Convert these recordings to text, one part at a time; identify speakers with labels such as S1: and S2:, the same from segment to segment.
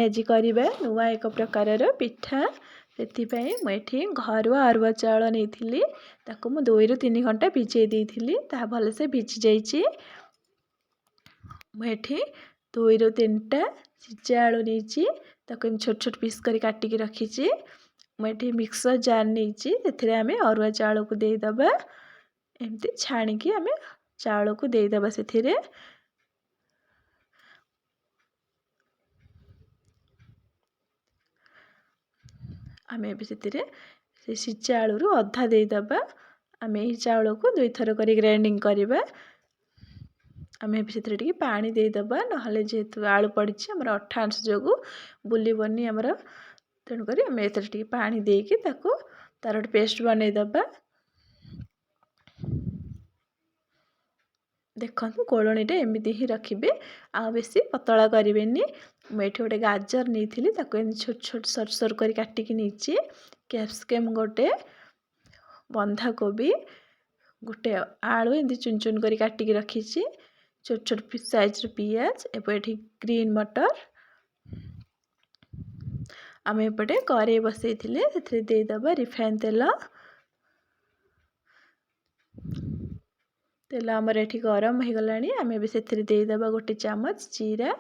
S1: ଆଜି କରିବା ନୂଆ ଏକ ପ୍ରକାରର ପିଠା। ସେଥିପାଇଁ ମୁଁ ଏଠି ଘରୁଆ ଅରୁଆ ଚାଉଳ ନେଇଥିଲି, ତାକୁ ମୁଁ 2ରୁ 3 ଘଣ୍ଟା ଭିଜେଇ ଦେଇଥିଲି, ତାହା ଭଲସେ ଭିଜି ଯାଇଛି। ମୁଁ ଏଠି 2ରୁ 3ଟା ସିଝା ଆଳୁ ନେଇଛି, ତାକୁ ଏମିତି ଛୋଟ ଛୋଟ ପିସ୍ କରି କାଟିକି ରଖିଛି। ମୁଁ ଏଠି ମିକ୍ସର ଜାର୍ ନେଇଛି, ସେଥିରେ ଆମେ ଅରୁଆ ଚାଉଳକୁ ଦେଇଦେବା। ଏମିତି ଛାଣିକି ଆମେ ଚାଉଳକୁ ଦେଇଦେବା ସେଥିରେ। ଆମେ ଏବେ ସେଥିରେ ସେ ସିଝା ଆଳୁରୁ ଅଧା ଦେଇଦେବା। ଆମେ ଏହି ଚାଉଳକୁ 2ଥର କରି ଗ୍ରାଇଣ୍ଡିଙ୍ଗ କରିବା। ଆମେ ଏବେ ସେଥିରେ ଟିକେ ପାଣି ଦେଇଦେବା, ନହେଲେ ଯେହେତୁ ଆଳୁ ପଡ଼ିଛି ଆମର ଅଠା ଅଂଶ ଯୋଗୁଁ ବୁଲିବନି ଆମର, ତେଣୁକରି ଆମେ ଏଥିରେ ଟିକେ ପାଣି ଦେଇକି ତାକୁ ତାର ଗୋଟେ ପେଷ୍ଟ ବନେଇଦେବା। ଦେଖନ୍ତୁ ଗୋଳଣିଟା ଏମିତି ହିଁ ରଖିବେ, ଆଉ ବେଶୀ ପତଳା କରିବେନି। ମୁଁ ଏଠି ଗୋଟେ ଗାଜର ନେଇଥିଲି, ତାକୁ ଏମିତି ଛୋଟ ଛୋଟ ସରୁ ସରୁ କରି କାଟିକି ନେଇଛି। କ୍ୟାପ୍ସିକମ୍ ଗୋଟେ, ବନ୍ଧାକୋବି ଗୋଟେ, ଆଳୁ ଏମିତି ଚୁନ ଚୁନ କରି କାଟିକି ରଖିଛି, ଛୋଟ ଛୋଟ ସାଇଜ୍ର ପିଆଜ, ଏବଂ ଏଠି ଗ୍ରୀନ୍ ମଟର। ଆମେ ଏପଟେ କରେଇ ବସେଇଥିଲେ, ସେଥିରେ ଦେଇଦେବା ରିଫାଇନ୍ ତେଲ। ତେଲ ଆମର ଏଠି ଗରମ ହେଇଗଲାଣି। ଆମେ ଏବେ ସେଥିରେ ଦେଇଦେବା ଗୋଟେ ଚାମଚ ଜିରା।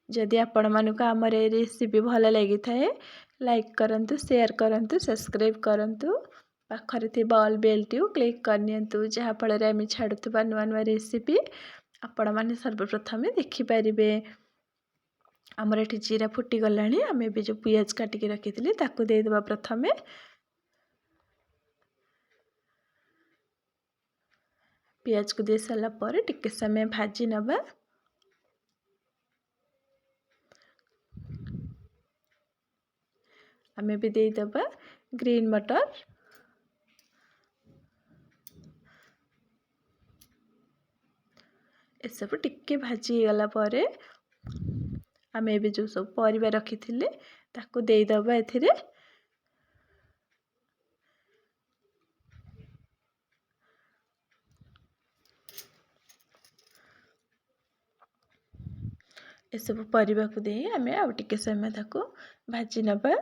S1: ଯଦି ଆପଣମାନଙ୍କୁ ଆମର ଏ ରେସିପି ଭଲ ଲାଗିଥାଏ, ଲାଇକ୍ କରନ୍ତୁ, ସେୟାର କରନ୍ତୁ, ସବସ୍କ୍ରାଇବ୍ କରନ୍ତୁ। ପାଖରେ ଥିବା ଅଲ୍ ବେଲ୍ଟିକୁ କ୍ଲିକ୍ କରିନିଅନ୍ତୁ, ଯାହାଫଳରେ ଆମେ ଛାଡ଼ୁଥିବା ନୂଆ ନୂଆ ରେସିପି ଆପଣମାନେ ସର୍ବପ୍ରଥମେ ଦେଖିପାରିବେ। ଆମର ଏଠି ଜିରା ଫୁଟିଗଲାଣି। ଆମେ ଏବେ ଯେଉଁ ପିଆଜ କାଟିକି ରଖିଥିଲେ ତାକୁ ଦେଇଦେବା ପ୍ରଥମେ। ପିଆଜକୁ ଦେଇ ସାରିଲା ପରେ ଟିକେ ସମୟ ଭାଜି ନେବା। ଆମେ ବି ଦେଇଦେବା ଗ୍ରୀନ୍ ମଟର। ଏସବୁ ଟିକେ ଭାଜି ହେଇଗଲା ପରେ ଆମେ ଏବେ ଯେଉଁ ସବୁ ପରିବା ରଖିଥିଲେ ତାକୁ ଦେଇଦେବା ଏଥିରେ। ଏସବୁ ପରିବାକୁ ଦେଇ ଆମେ ଆଉ ଟିକେ ସମୟ ତାକୁ ଭାଜି ନେବା।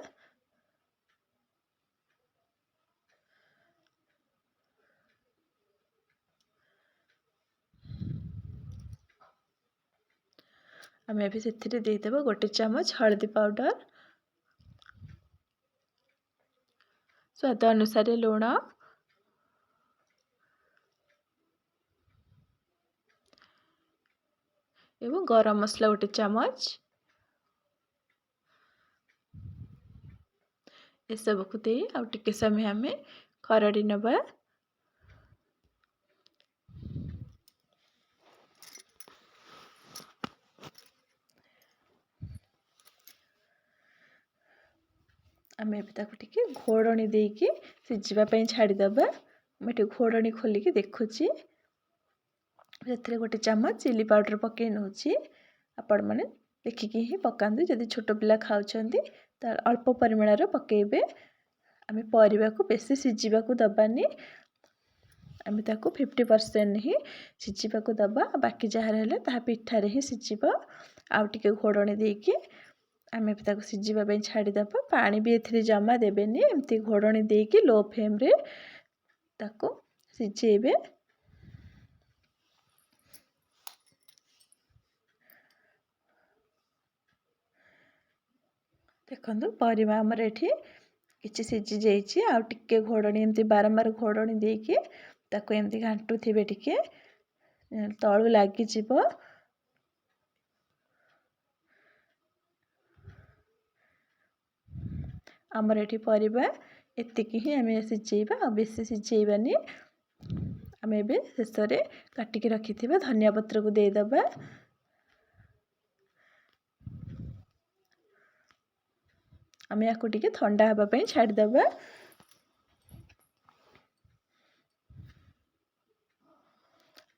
S1: ଆମେ ଏବେ ସେଥିରେ ଦେଇଦେବା ଗୋଟେ ଚାମଚ ହଳଦୀ ପାଉଡ଼ର, ସ୍ୱାଦ ଅନୁସାରେ ଲୁଣ, ଏବଂ ଗରମ ମସଲା ଗୋଟେ ଚାମଚ। ଏସବୁକୁ ଦେଇ ଆଉ ଟିକେ ସମୟ ଆମେ ଖରଡ଼ି ନେବା। ଆମେ ଏବେ ତାକୁ ଟିକେ ଘୋଡ଼ଣୀ ଦେଇକି ସିଝିବା ପାଇଁ ଛାଡ଼ିଦେବା। ମୁଁ ଏଠି ଘୋଡ଼ଣୀ ଖୋଲିକି ଦେଖୁଛି। ସେଥିରେ ଗୋଟେ ଚାମଚ ଚିଲି ପାଉଡ଼ର ପକାଇ ନେଉଛି। ଆପଣମାନେ ଦେଖିକି ହିଁ ପକାନ୍ତୁ, ଯଦି ଛୋଟ ପିଲା ଖାଉଛନ୍ତି ତ ଅଳ୍ପ ପରିମାଣର ପକାଇବେ। ଆମେ ପରିବାକୁ ବେଶୀ ସିଝିବାକୁ ଦେବାନି, ଆମେ ତାକୁ 50% ହିଁ ସିଝିବାକୁ ଦେବା, ବାକି ଯାହା ରହିଲା ତାହା ପିଠାରେ ହିଁ ସିଝିବ। ଆଉ ଟିକେ ଘୋଡ଼ଣୀ ଦେଇକି ଆମେ ଏବେ ତାକୁ ସିଝିବା ପାଇଁ ଛାଡ଼ିଦେବା। ପାଣି ବି ଏଥିରେ ଜମା ଦେବେନି, ଏମିତି ଘୋଡ଼ଣୀ ଦେଇକି ଲୋ ଫ୍ଲେମ୍ରେ ତାକୁ ସିଝେଇବେ। ଦେଖନ୍ତୁ ପରିବା ଆମର ଏଠି କିଛି ସିଝି ଯାଇଛି। ଆଉ ଟିକେ ଘୋଡ଼ଣୀ ଏମିତି ବାରମ୍ବାର ଘୋଡ଼ଣୀ ଦେଇକି ତାକୁ ଏମିତି ଘାଣ୍ଟୁଥିବେ, ଟିକେ ତଳୁ ଲାଗିଯିବ। ଆମର ଏଠି ପରିବା ଏତିକି ହିଁ ଆମେ ସିଝେଇବା, ଆଉ ବେଶୀ ସିଝେଇବାନି। ଆମେ ଏବେ ଶେଷରେ କାଟିକି ରଖିଥିବା ଧନିଆ ପତ୍ରକୁ ଦେଇଦେବା। ଆମେ ୟାକୁ ଟିକେ ଥଣ୍ଡା ହେବା ପାଇଁ ଛାଡ଼ିଦେବା।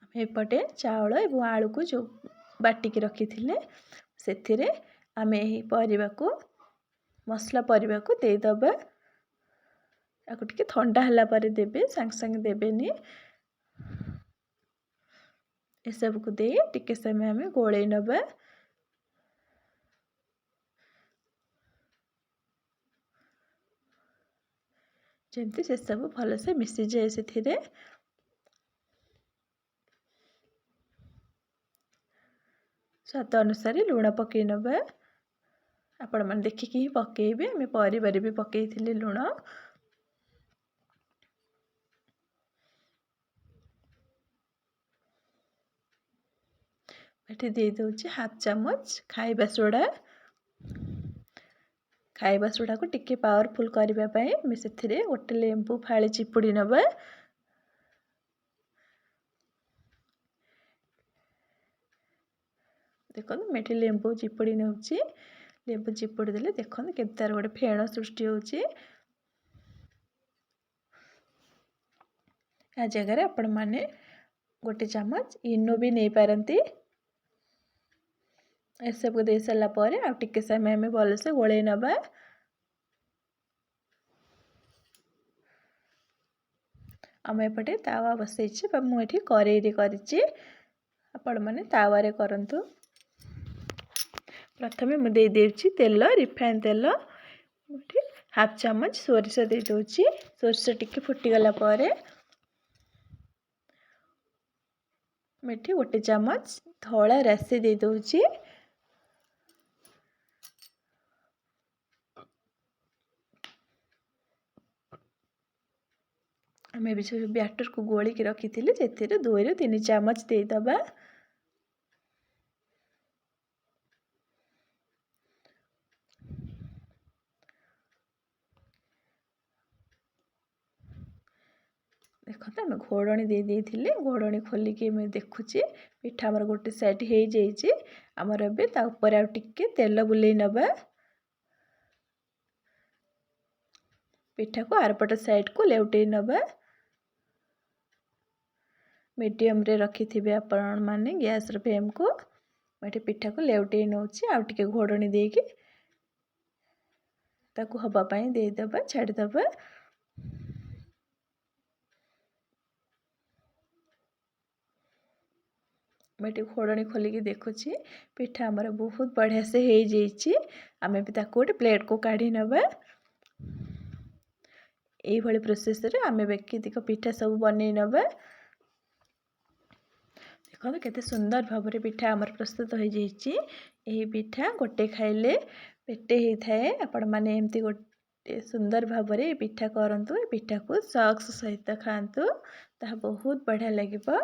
S1: ଆମେ ଏପଟେ ଚାଉଳ ଏବଂ ଆଳୁକୁ ଯେଉଁ ବାଟିକି ରଖିଥିଲେ ସେଥିରେ ଆମେ ଏହି ପରିବାକୁ, ମସଲା ପରିବାକୁ ଦେଇଦେବା। ୟାକୁ ଟିକେ ଥଣ୍ଡା ହେଲା ପରେ ଦେବେ, ସାଙ୍ଗେ ସାଙ୍ଗେ ଦେବେନି। ଏସବୁକୁ ଦେଇ ଟିକେ ସମୟ ଆମେ ଗୋଳେଇ ନେବା। ଯେମିତି ସେସବୁ ଭଲସେ ମିଶିଯାଏ ସେଥିରେ। ସ୍ୱାଦ ଅନୁସାରେ ଲୁଣ ପକାଇ ନେବା। ଆପଣମାନେ ଦେଖିକି ହିଁ ପକାଇବେ, ଆମେ ପରିବାରେ ବି ପକାଇଥିଲେ ଲୁଣ। ଏଠି ଦେଇଦେଉଛି ହାଫ୍ ଚାମଚ ଖାଇବା ସୋଡ଼ା। ଖାଇବା ସୋଡ଼ାକୁ ଟିକେ ପାୱାରଫୁଲ୍ କରିବା ପାଇଁ ଆମେ ସେଥିରେ ଗୋଟେ ଲେମ୍ବୁ ଫାଳେ ଚିପୁଡ଼ି ନେବା। ଦେଖନ୍ତୁ, ମୁଁ ଏଠି ଲେମ୍ବୁ ଚିପୁଡ଼ି ନେଉଛି। ଲେମ୍ବୁ ଚିପୁଡ଼ି ଦେଲେ ଦେଖନ୍ତୁ କେମିତି ତା'ର ଗୋଟେ ଫେଣ ସୃଷ୍ଟି ହେଉଛି। ୟା ଜାଗାରେ ଆପଣମାନେ ଗୋଟେ ଚାମଚ ଇନୋ ବି ନେଇପାରନ୍ତି। ଏସବୁ ଦେଇ ସାରିଲା ପରେ ଆଉ ଟିକେ ସମୟ ଆମେ ଭଲସେ ଗୋଳେଇ ନେବା। ଆମେ ଏପଟେ ତାୱା ବସେଇଛି ବା ମୁଁ ଏଠି କରେଇରେ କରିଛି, ଆପଣମାନେ ତାୱାରେ କରନ୍ତୁ। ପ୍ରଥମେ ମୁଁ ଦେଇଦେଉଛି ତେଲ, ରିଫାଇନ୍ ତେଲ। ମୁଁ ଏଠି ହାଫ୍ ଚାମଚ ସୋରିଷ ଦେଇଦେଉଛି। ସୋରିଷ ଟିକେ ଫୁଟିଗଲା ପରେ ମୁଁ ଏଠି ଗୋଟେ ଚାମଚ ଧଳା ରାଶି ଦେଇଦେଉଛି। ଆମେ ଏବେ ଯେଉଁ ବ୍ୟାଟରକୁ ଗୋଳିକି ରଖିଥିଲେ ସେଥିରେ 2ରୁ 3 ଚାମଚ ଦେଇଦେବା। ଦେଖନ୍ତୁ, ଆମେ ଘୋଡ଼ଣୀ ଦେଇ ଦେଇଥିଲେ। ଘୋଡ଼ଣୀ ଖୋଲିକି ଆମେ ଦେଖୁଛେ ପିଠା ଆମର ଗୋଟେ ସାଇଡ଼୍ ହେଇଯାଇଛି। ଆମର ଏବେ ତା ଉପରେ ଆଉ ଟିକେ ତେଲ ବୁଲେଇ ନେବା। ପିଠାକୁ ଆରପଟ ସାଇଡ଼୍କୁ ଲେଉଟେଇ ନେବା। ମିଡ଼ିୟମରେ ରଖିଥିବେ ଆପଣମାନେ ଗ୍ୟାସ୍ର ଫ୍ଲେମ୍କୁ। ମୁଁ ଏଠି ପିଠାକୁ ଲେଉଟେଇ ନେଉଛି। ଆଉ ଟିକେ ଘୋଡ଼ଣୀ ଦେଇକି ତାକୁ ହେବା ପାଇଁ ଦେଇଦେବା, ଛାଡ଼ିଦେବା। ମୁଁ ଏଠି ଘୋଡ଼ଣୀ ଖୋଲିକି ଦେଖୁଛି ପିଠା ଆମର ବହୁତ ବଢ଼ିଆ ସେ ହେଇଯାଇଛି। ଆମେ ବି ତାକୁ ଗୋଟେ ପ୍ଲେଟ୍କୁ କାଢ଼ି ନେବା। ଏଇଭଳି ପ୍ରୋସେସ୍ରେ ଆମେ ବାକି ପିଠା ସବୁ ବନେଇ ନେବା। ଦେଖନ୍ତୁ କେତେ ସୁନ୍ଦର ଭାବରେ ପିଠା ଆମର ପ୍ରସ୍ତୁତ ହୋଇଯାଇଛି। ଏହି ପିଠା ଗୋଟେ ଖାଇଲେ ପେଟେ ହେଇଥାଏ। ଆପଣମାନେ ଏମିତି ଗୋଟେ ସୁନ୍ଦର ଭାବରେ ଏ ପିଠା କରନ୍ତୁ। ଏ ପିଠାକୁ ସକ୍ସ ସହିତ ଖାଆନ୍ତୁ, ତାହା ବହୁତ ବଢ଼ିଆ ଲାଗିବ।